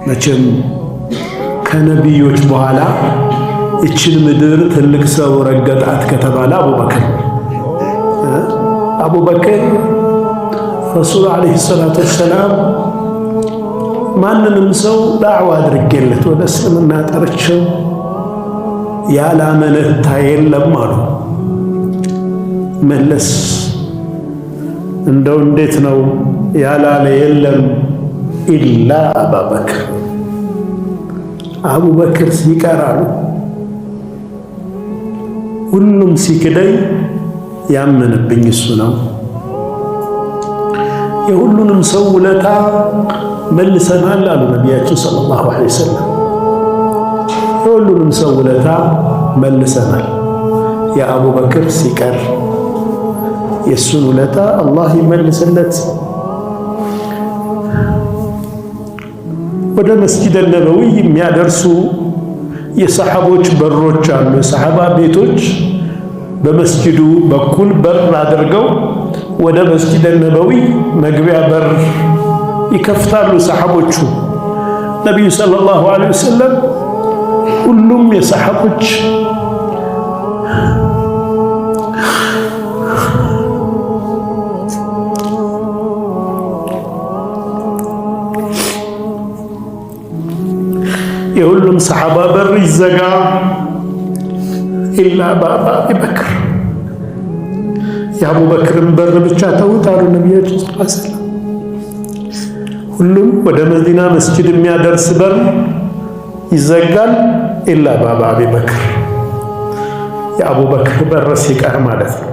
መቼም ከነቢዮች በኋላ እችን ምድር ትልቅ ሰው ረገጣት ከተባለ አቡበክር። አቡበክር ረሱል ዓለይሂ ሰላቱ ወሰላም ማንንም ሰው ዳዕዋ አድርጌለት ወደ እስልምና ጠርቼው ያላመነታ የለም አሉ። መለስ እንደው እንዴት ነው ያላለ የለም ኢላ አባበክር፣ አቡበክር ሲቀር አሉ ሁሉም ሲክደኝ ያመነብኝ እሱ ነው። የሁሉንም ሰው ውለታ መልሰናል አሉ ነቢያችን ሰለላሁ ዐለይሂ ወሰለም። የሁሉንም ሰው ውለታ መልሰናል፣ የአቡበክር ሲቀር የእሱን ውለታ አላህ ይመልስለት። ወደ መስጂድ ነበዊ የሚያደርሱ የሰሐቦች በሮች አሉ። የሰሐባ ቤቶች በመስጂዱ በኩል በር አድርገው ወደ መስጂድ ነበዊ መግቢያ በር ይከፍታሉ ሰሐቦቹ። ነቢዩ ሰለላሁ ዐለይሂ ወሰለም ሁሉም የሰሐቦች የሁሉም ሰሐባ በር ይዘጋ ኢላ ባባ አቢበክር፣ የአቡበክርን በር ብቻ ተውት አሉ ነቢያችን ሰለላሁ ዐለይሂ ወሰለም። ሁሉም ወደ መዲና መስጂድ የሚያደርስ በር ይዘጋል፣ ኢላ ባባ አቢበክር፣ የአቡበክር በር ሲቀር ማለት ነው።